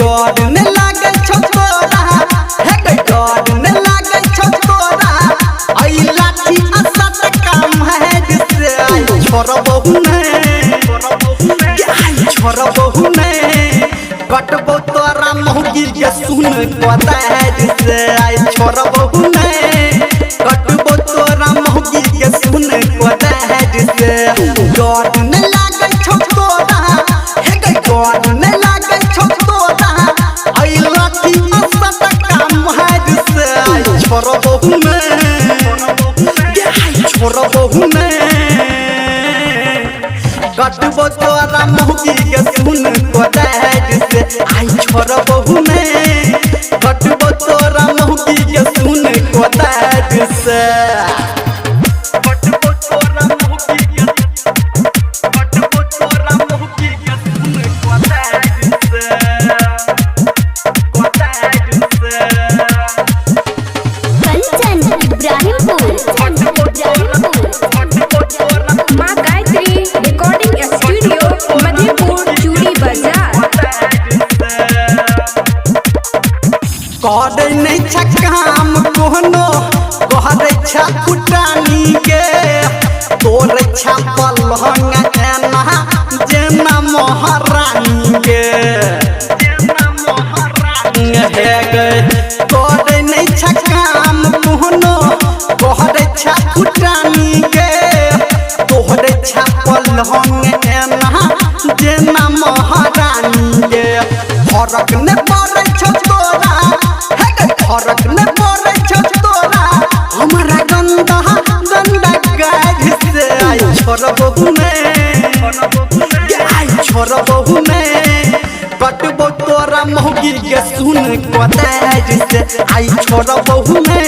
डर ने लागे छौ तोरा, हे गै डर ने लागे छौ तोरा। ऐ लाठी असत काम है जिसे आई छोड़बहु ने, आई छोड़बहु ने। कटबौ तोरा मौगी के सुन कोदारि से, आई छोड़बहु ने। कटबौ तोरा मौगी के सुन कोदारि से। डर ने लागे छौ तोरा, हे गै डर ने लागे छौ तोरा। ऐ लाठी असत काम है जिसे आई छोड़बहु ने, आई छोड़बहु ने। कटबो तोरा मौगी के सुन कोदारि से, आई छोड़बहु ने। कटबो तोरा मौगी के सुन कोदारि से। कटबो तोरा मौगी के, कटबो तोरा मौगी के सुन कोदारि से, कोदारि से। कंचन इब्राहिमपुर, माँ गायत्री रिकॉर्डिंग स्टूडियो मधेपुर चूड़ी बाजार। करै नहि छ काम कोनो, कहरै छ फुटानी के। तोरै छ पलंग एना जेना महारानी के। हे गै करै नहि छ काम कोनो, कहरै छ फुटानी के। तोहरै छ पलंग एना जेना महारानी के। फरक ने पड़ै छौ तोरा, हे गै फरक ने पड़ै छौ तोरा। हमरा गंदा गंदा गारि से आई छोड़बहु ने, आई छोड़बहु ने। कटबौ तोरा मौगी के सुन कोदारि से, आई छोड़बहु ने।